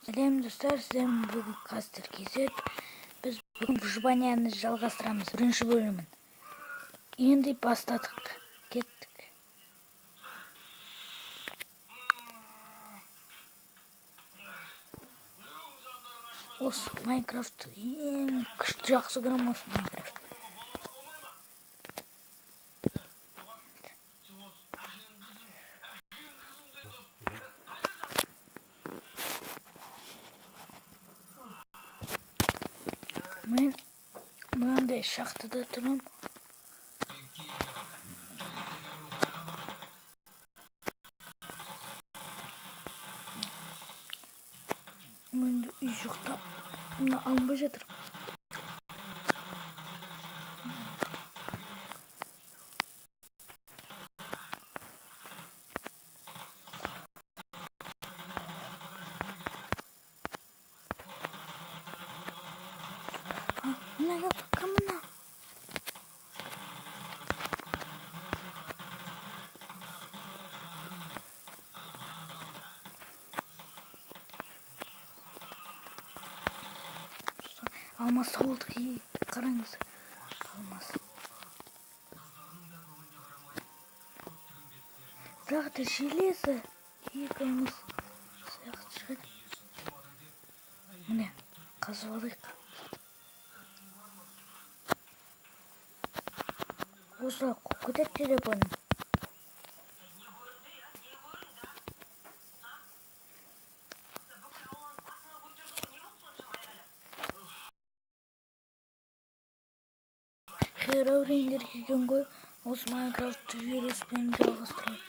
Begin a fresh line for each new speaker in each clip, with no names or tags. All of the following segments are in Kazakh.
Сәлем, достар, сіздермен бүгін Кастер KZ. Біз бүгін выживанияны жалғастырамыз, бірінші бөлімін. Енді бастадық. Кеттік. Осы Майнкрафт ең күшті, жақсы көремін осы Майнкрафт. Мен мынандай шахтада тұрмын. Менде үй жоқ та, мына алынбай жатыр. Мына кім мына? Алмас тауылдық, қараңыз. Алмас. Бірақ та железо екі алмас сияқты шығар. Міне, қазып алайық. Осылай қуып кетеді телефоным. Херобриндер келген ғой, осы Майнкрафтты вируспен жалғастырады.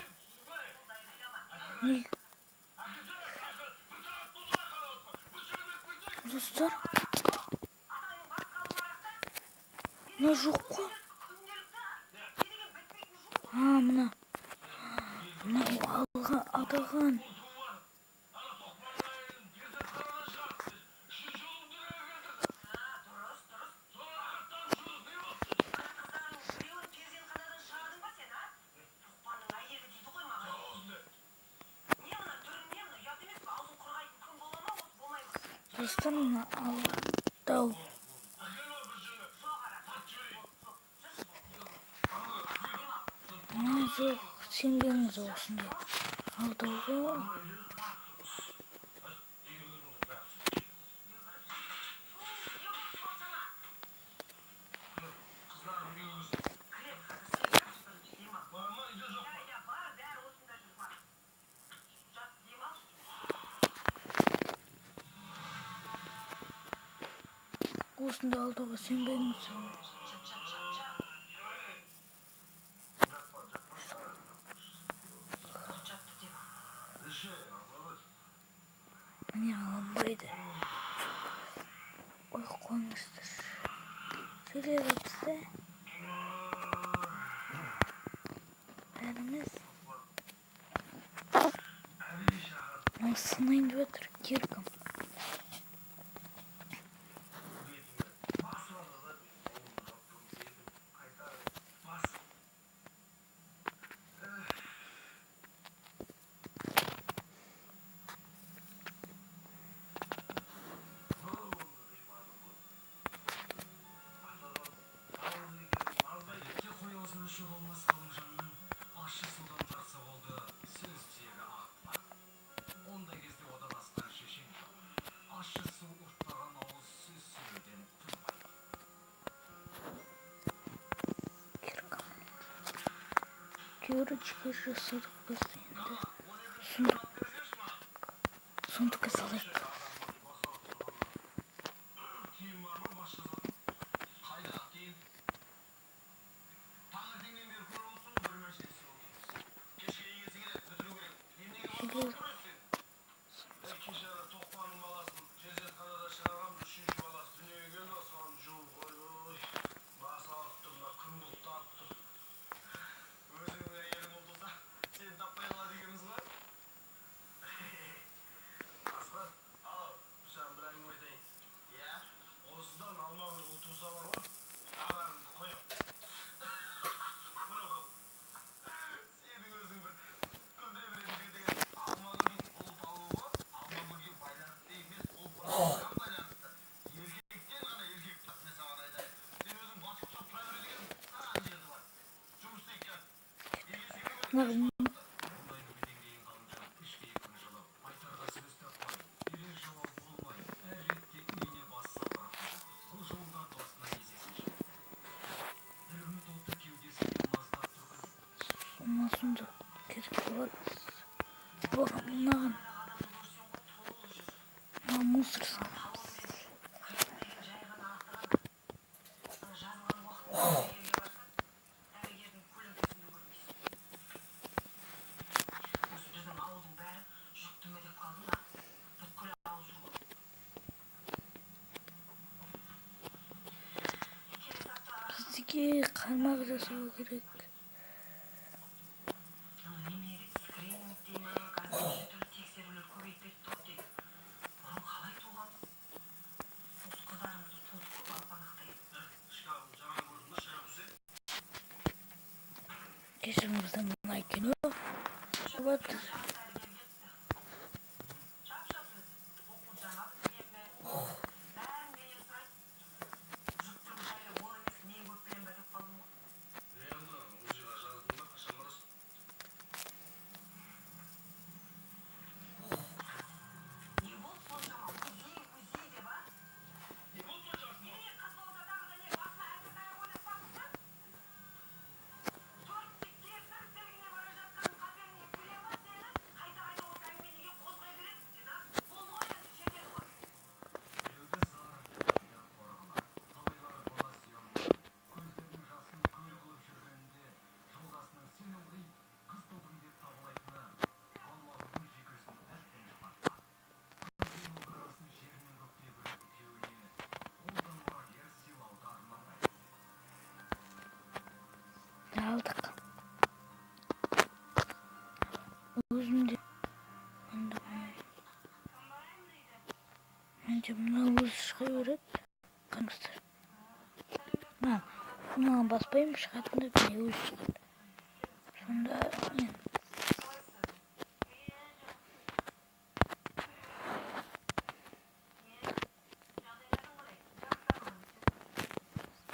Не? Достар? Мына жоқ қой. А, мына. Мына алған, атаған. Достар, мына алдау. Мына жоқ, сенбеңіз осындай. Алдауға. Осындай алдауға сенбеңіз. Міне, алынбайды. Ой, қойыңыздар. Железо бізде. Бәріміз. Мынау сынайын деп жатыр, киркам.
Болмас Ғалымжанның ащы судан жақсы болды сөз тегі ағытпа. Ондай кезде одан асқан шешен жоқ. Ащы су ұрттаған ауыз сөз сөйлеуден тынбайды.
Кирка. Кирочка жасадық біз енді. Сундук. Сундукқа салайық.
Киім бар ма, басқа зат? Қайда киім? Таңертеңнен бері көріп отырмын, бір мәселесі жоқ. Кешке егесі келеді, бітіру керек. Неменеге
Железо.
сен? Кеше Тоқпанның баласын перзентханадан шығарғанбыз, үшінші баласы дүниеге келді, соны жуып, ой, басы ауырып тұр, мына күн бұлттанып тұр. Өзіңнің әйелің болмаса, сені таппай қалады екенбіз ғой. Асқар,
Мына мына сундук керек болады. Оған, мынаған, мына мусор саламыз.
Дәрігердің көлеңкесін де көрмейсің. Осы біздің ауылдың бәрі жүкті ме деп қалдым да, бүткіл ауыл жүр ғой. Келесі апта.
Бізге қармақ жасау керек.
Ана неме дейді, скрининг дей ма, қазір неше түрлі тексерулер көбейіп кетті ғой дейді. Бұрын қалай туғанбыз? Осы қыздарымызды тудық қой балпанақтай.
Шкафын жаңа көрдім да, шай құйса.
Кешіріңіздер, мына кино болады.
Жас дәрігер кетті. Жап жас өзі. Оқу жаңа бітірген бе? Бәрін менен сұрайды. Жүктілік жайлы ол емес, мен көп білемін бе деп қалдым ғой.
Енді УЗИ-ға жаздым да, қашан барасың?
Не болды соншама? УЗИ, УЗИ деп, а?
Не болды сонша?
Немене, қыз болса тағы да не, басына әзір таяқ ойнатпақпыз ба? Төрт тексерістігіне бара жатқан қаперіңе келе ма сені? Қайта-қайта осы әңгімені неге қозғай бересің сен, а? Болды ғой енді, жетеді ғой.
Біреуді зар, біреуді қор қылар. Талайлар бала сүйе алмай, көздерінің жасын көл қылып жүргенінде жолдасының сен ылғи қыз тудым деп табылайтыны Алмагүлдің жүйкесін әбден жұқартқан. Қыз бен ұлдың арасын жер мен көктей бөлетін күйеуіне ол да мұрагер сыйлауды армандайды.
Алдық. Өзім де онда, менде мына өзі шыға береді. Қараңыздар, мына, мынаны баспаймын, шығатын да, міне, өзі шығады. Сонда мен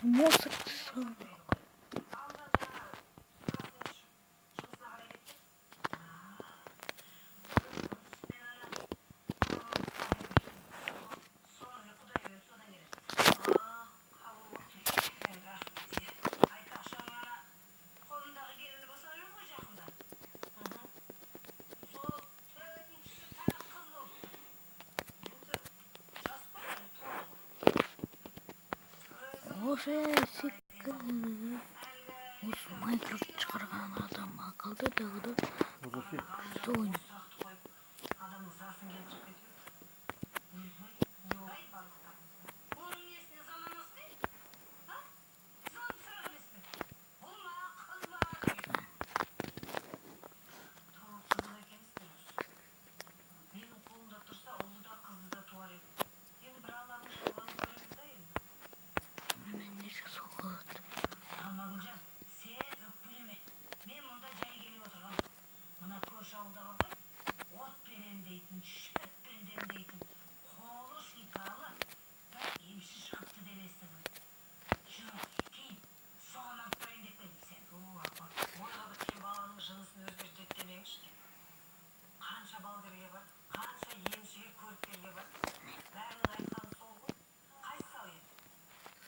мусор салу керек.
Жұмысына қарай кеткен. Соны құдай берді, содан келеді. Қабыл болды. Рахмет. Айтпақшы, ана қолындағы келіні босанып жүр ғой жақында. Сол төртіншісі тағы қыз болыпты. Енді жас қой енді, толды ғой.
Осы секілді осы Майнкрафт шығарған адам ақылды тағы да күшті ойын.
Сұрақты қойып, адамның засын келтіріп кетеді. Не барлықтар. Оның несіне заманасы не? А? Соның сұрақ емес пе? Ұл ма, қыз ба деген. Ту, қызық екенсіздер осы. Менің қолымда тұрса, ұлды да, қызды да туар едім. Енді бір Алланың жазғанын көреміз да енді.
Міне, не жасауға болады?
Алмагүлжан, сен өкпелеме. Мен мұнда жай келіп отырғам. Мына көрші ауылда бар ғой, отпен емдейтін, шөппен емдейтін, қолы шипалы бір емші шығыпты деп естідім. Жоқ, кейін соған алып барайын деп едім сені. О, апа, ойға біткен баланың жынысын өзгертеді демеңізші де. Қанша балгерге бар, қанша емшіге, көріпкелге бар. Бәрінің айтқаны сол ғой. Қайсысы ал енді?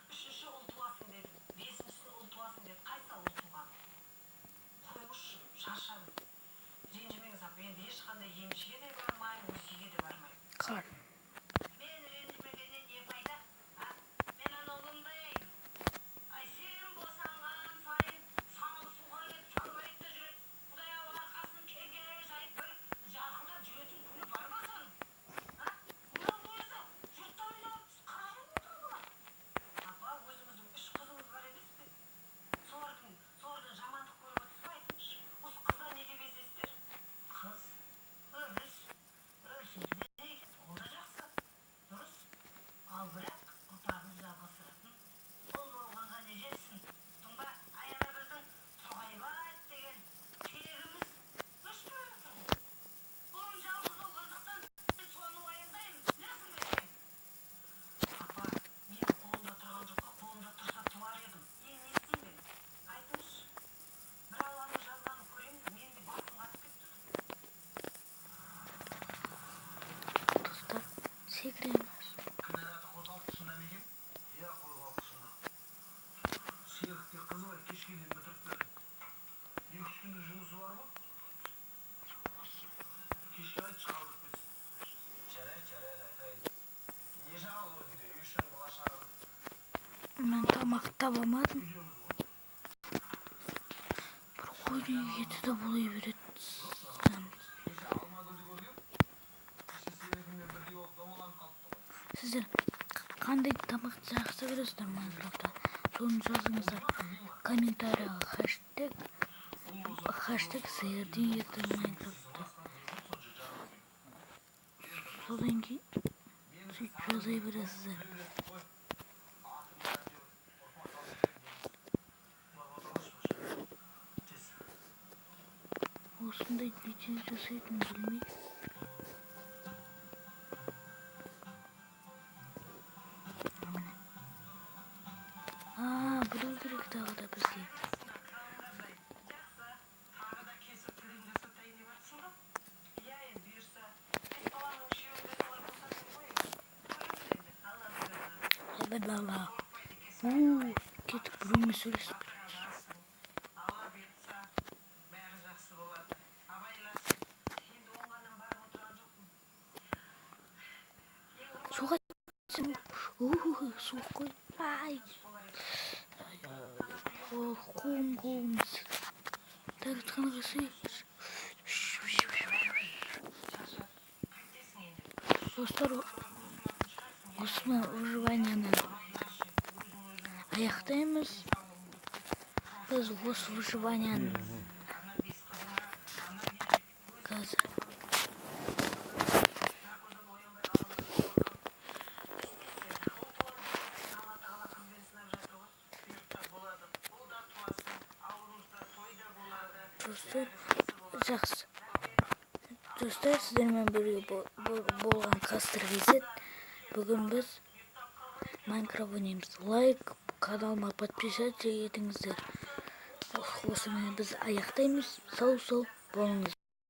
Үшінші ұл туасың деді, бесіншісін ұл туасың деді. Қайсы ал ұл туған? Қойыңызшы, шаршадым. Ренжімеңіз, апа, енді ешқандай емшіге де бармаймын, УЗИ-ге де бармаймын.
Қар.
Мен ренжімегеннен не пайда? А? Мен анау ұлымдай. Ай, сен босанған сайын самал суға кетіп салмайды да жүреді. Құдай ау, арқасын кеңге жайып бір жарқылдап жүретін күні бар ма соның? А? Мынау өзі жұрттан ұялып қарап отыр бұлар. Апа, өзіміздің үш қызымыз бар емес пе? Солардан жамандық көріп отырсыз ба, айтыңызшы? Осы қыздан неге безесіздер? Қыз, ырыс, ырыс не екен? Ол да жақсы.
Секіреміз.
Кінәраты қосалқысында ма екен? Иә, қосалқысында. Серікте қыз бар, кешке дейін бітіріп берді. 2-3 күндік жұмысы бар ғой. Кешке айтшы, қалдырып кетсін. Жарайды, жарайды, айтайын. Не жаңалық өзіңде? Үй ішің, бала шағаң?
Мен тамақ таба алмадым.
Үйдеміз ғой.
Бір қойдың еті де бола береді.
Кеше Алмагүлді көргем. Кеше сенікімен бірдей болып домаланып қалыпты ғой.
Сіздер қандай тамақты жақсы көресіздер Майнкрафтта? Соны жазыңыздар комментарийға. Хэштег сиырдың еті Майнкрафтта. Содан кейін сөйтіп жаза бересіздер.
Қой. Атымды әйтеуір ұрпақ қалды екен. Мына отырыңызшы. Тез.
Осындай видео жасайтынын білмей. Міне. А, білу керек тағы да бізге.
Жақсы, тағы да кесіп тіліңді сатайын деп жатсың ба? Иә, енді бұйырса. Бес баланың үшеуін де солай босандым ғой енді. Көреміз енді, Алла бұйырса.
Бла-бла.
Қорықпайды екенсің.
У, кетіп біреумен сөйлесіп.
Алла бұйыртса, бәрі жақсы болады. Абайлас. Енді оңғаннан барып отырған жоқпын. Ең құрманды
Суға түссем, суық қой. Ай. О, қолым, қолым. Дәретханаға
шаршап. Қайтесің енді?
Достар, осымен выживанияны аяқтаймыз. Біз осы выживанияны қазір
Алла тағала қызбен сынап жатыр ғой. Бұйыртса болады. Ұл да туасың, ауылымызда той да болады.
Достар, жақсы. Достар, сіздермен бірге болған Кастр KZ. Бүгін біз Майнкрафт ойнаймыз. Лайк, каналыма подписаться етіңіздер. Осымен біз аяқтаймыз. Сау сау болыңыз.